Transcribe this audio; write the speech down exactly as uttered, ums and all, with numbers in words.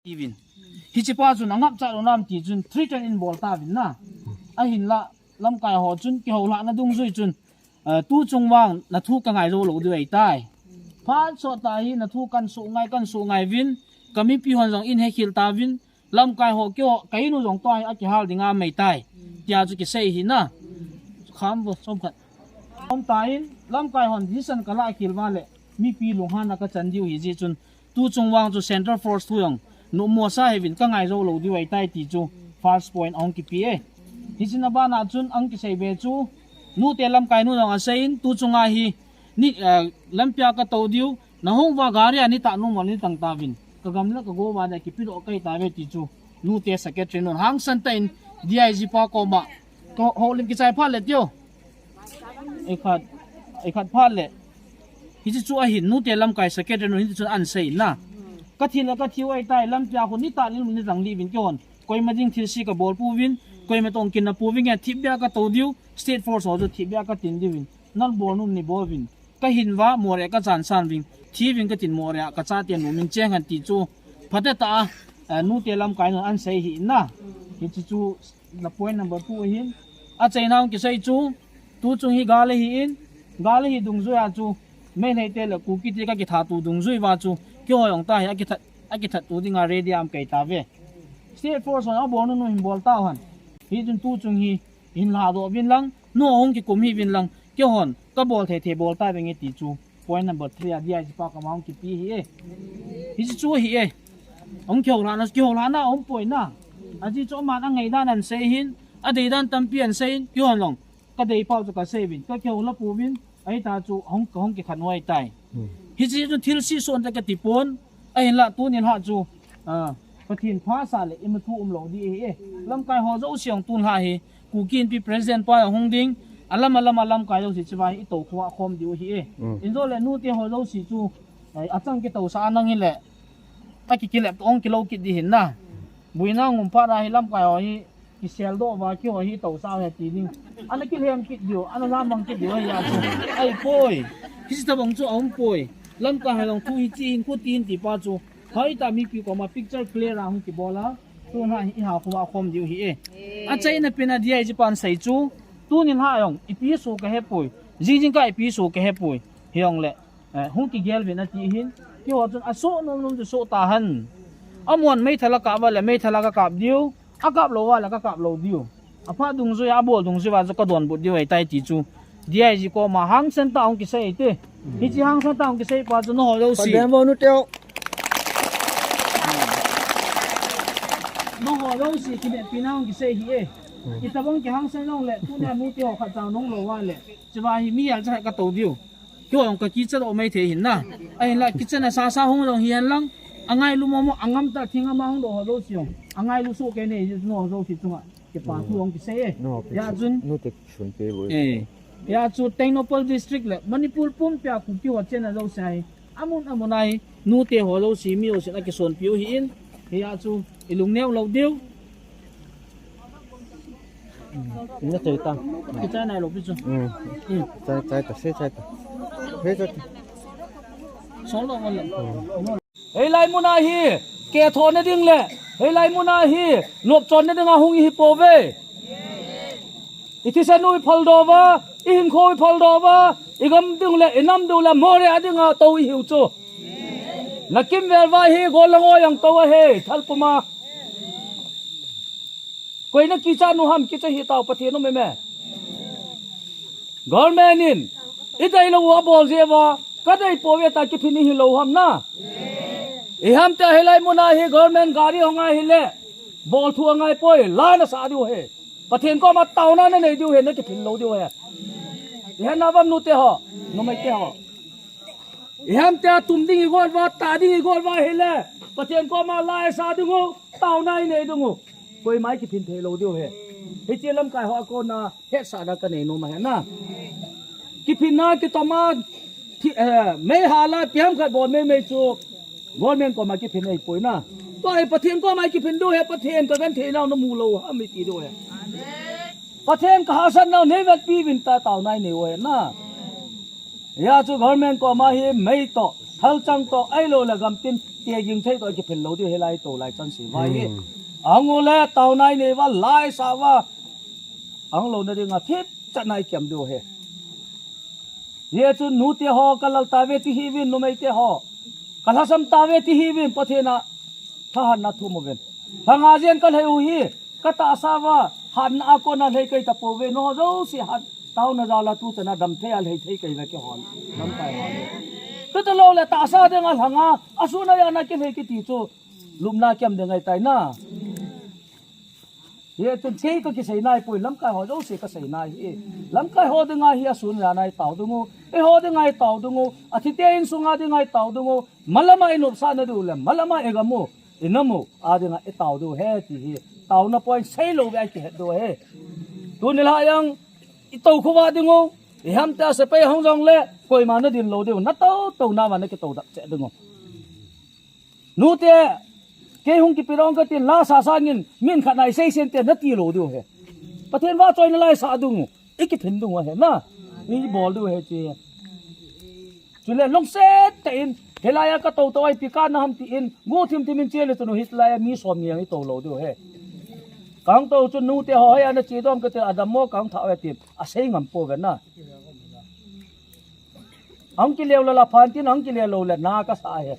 Tivin. Hichepa chun angap cha lo nam ti chun three ten in bol tavin na. Ahinla lamkai ho chun kihoulhahna dungjui chun, eh, tu chung vang na thu ka ngai jou lou diu ahitai. Phat sot tah hi na thu kan su ngai, kan su ngai vin, ka mipi hon jong in hekhel tavin, lamkai ho keiho, ka in u jong tua hi akihal dinga mei tai. Tia chu kisei hi na. Kham vo, som khat. Om ta in, lamkai hon decision ka lah khel uva le, mipi lunghanna ka chan diu hi jeh chun, tu chung vang chu Central Force thu jong, numo sa hevin ka ngai jou lou diu ahitai ti chu, first point ahung kipe e. Hiche na bana chun ahung kisei be chu, nute lamkai nu jong asei in, tu chunga hi, ni, eh, lampia ka tou diu, na hung uva gari a ni tah nu mo ni tang tavin. Ka gam le ka go uva de kipe doh kai tave ti chu, nute secretary nun hangsan tah in D I G pa koma, ka houlim kichai phat le tio. Ei khat, ei khat phat le. Hiche chu ahin nute lamkai secretary nun hiche chun ahin sei na. Ka thi le ka thi u ahitai, lampia khu ni tah ni nu ni tang li vin keihon. Koima ding thilse ka bol pouvin, koima toh kin na pouvin, nge thipbeh a ka tou diu, State Force ho chu thipbeh a ka tin diuvin. Nal bol nom ni bol uvin. Ka hin uva, moreh ka chan san vin. Thi vin ka tin moreh a, ka chate nom in cheng hen ti chu. Phatecha, eh, nute lamkai nun ahin sei hi na. Hiche chu na point number two ahin. Achaina hung kisei chu, tu chung hi gal ahi in, gal ahi dungjui a chu, Meitei te le Kuki te ka kithat tu dungjui uva chu, keiho jong tua hi akithat, akithat tu dinga ready a um kei tave. State Force hon abol nom nu hin bol tau hen. Hichun tu chung hi, hin ladoh uvin lang, nu ahung kikum hih uvin lang, keihon, ka bol thei thei bol tavenge ti chu. Point number three a D I G pa koma hung kipe hi e. Hiche chu hi e. Hung kihoulhahna, kihoulhahna aum poi na. Ajeh chu aman angai dan ahin sei hin, adei dan tampi ahin sei hin, keihon jong. Ka dei pau chu ka sei uvin, ka kihoulha pouvin, ahita chu hung, ka hung kikhen u ahitai. Hmm. Hiche chu thilse son tah ka ti pon, ahinla tuni lha chu, ah, Pathen phasah le ima thu um lou ding ahi e. Lamkai ho jouse jong tun lha hi, Kuki Inpi President pa jong hung ding, alam alam a lamkai jouse cheva hi i tou khova khom diu ahi e. Mm. Injo le nute ho jouse chu, eh, achang kitousah a nang hile, akikilep to ong kilou kit ding hin na. Buina ngum phat a hi lamkai ho hi, kisel doh uva, keiho hi tousah u ahi ti ding. Ana kilhem kit diu, ana lamang kit diu ahi a chu. Ahipoi. Hiche tabang chu aum poi. Lamkai ho jong thu hiche hin, khu ti hin ti pa chu. Hoitah mipi koma picture clear a hung kibol a. Tun lha hi i ha khova khom diu ahi e. Achaina pen a D I G pan asei chu. Tuni lha jong, ipi soh ka hepoi. Jing jing kah ipi soh ka hepoi. Hijongle, eh, hung kigel uvin ati hin. Keiho chun asoh nom nom chu soh tahen. Amun meithal a kap uva le meithal a ka kap diu. Akap lou uva le ka kap lou diu. Aphat dungjui a, abol dungjui uva chu ka donbut diu ahitai ti chu. D I G koma hangsan tah hung kisei te. Hiche hangsan tah hung kisei pa chu nangho jouse. Padem vo nu teo. Nangho jouse kimetpi na hung kisei ahi e. Hmm. Itobang kihangsan jongle, tunia nute ho khat cha nung lou uva le. Cheva hi mi hel cha ka tou diu. Keiho jong ka kichat u maithei hin na. Ahinla kichat na sasa hung jong hihen lang. Angailu momo, angam tah thing ama hung doh ho jouse jong. Angailu soh kei nei nangho jouse chunga. Kipa thu hung kisei e. No, hijeh chun. Nute kisonpi u. Eh. Hijeh chun Tengnoupal District le Manipur pumpia Kuki ho chenna jouse hi. Amun amun a hi. Nute ho jouse mi ho sin akisonpi u ahi in. Hijeh chun ilung neo lou diu. Ina chai ta. Kichai nai lou pi chu. Hmm. Hmm. Chai, chai ta, se chai ta. Se chai ta. Sol lou ngal lou. Hmm. Hilai muna hi, keh thona ding le, hilai muna hi, nopchonna dinga hung ihi pouve. Ithisan u iphal doh uva, ihinkho iphal doh uva, igam ding le, inam ding le, moreh a dinga tou ihiu chu. Nakimvel uva hi, gollhang ho jong tou ahi, thal puma. Koi nakichat u ham, kicha hih tau, Pathen um em e. Government in, idei lou u abol jeh uva, kadei pouve tia kiphin ihi lou ham na. Iham tia hilai muna hi government gari hung ahile, bol thu angai poi, la nasah diu ahi. Pathen koma taona nanei diu ahi, nakiphin lou diu ahi. Ihet na vam nute ho, numei te ho. Iham tia tum ding igot uva, tah ding igot uva ahile, Pathen koma la isah diu, taona inei diu. Koima ikiphin thei lou diu ahi. Hiche lamkai ho a kona hetsahna kanei nom ahi na. Kiphinna kitom a, thi, eh, mei hal a, ipi ham khat bol mei mei chu. Government koma kiphin ahipoi na. Tua hi Pathen koma ikiphin diu ahi, Pathen kagenthei nau namu lou ham iti diu ahi. Pathen kahahsat nau neivetpi uvin tia taona inei u ahi na. Hijeh chun government koma hi mei toh, thalchang toh, ahilou le gamtin Te ging thei to kiphel lou diu hilai to lai chan se vai hi. Hmm. Ahung u le taona inei uva, la isa uva. Ahung louna dinga thip chatna ikiam diu ahi. Hijeh chun nute ho, kalal tave ti hih uvin, numeite ho, kalhasam tave ti hih uvin, Pathen a thahatna thum uvin. Lhanga jeng kalhai u hi, katahsa uva hatna a kona lhai kei tapouve, nangho jouse hat taona jal a tuchan a damthei a lhai thei kei uve keiho, lamkai ho. Chuti lou le tahsa dinga lhanga, asun a jana kilhai kiti chu lupna kiam ding ahitai na. Hijeh chun kei kakisei nai poi, lamkai ho jouse kasei nai hi. Lamkai ho dinga hi asun a jana itao diu. Eiho dinga itao diu. Athite insunga dinga itao diu. Malama inopsahna diu le, malama igam u, inam u a dinga itao diu ahi ti hi. Taona point seilou ve a kihet diu ahi. Tuni lhah jong itou khovah diu. Ihamtia sepai hung jongle, koima nadin lou diu. Natou touna uva nakitoudap cheh diu. Nute, kei hung kipe dong katin, la sa sangin, min khat na isei sen te nati lou diu ahi. Pathen vahchoina la isah diu, ikiphin diu ahi na, ibol diu ahi ti. Chule lungset tah in, hilai a katou tou a ipi kana ham tin, guhthim thim in che le chun hitilai a mi som ni jong itou lou diu ahi. Kahung tou chun nute ho hoi a nache dong katin, adammo kahung thah uve tin, asei ngam pouve na. Ahung kile u le la phan tin, ahung kile lou le na kasa ahi.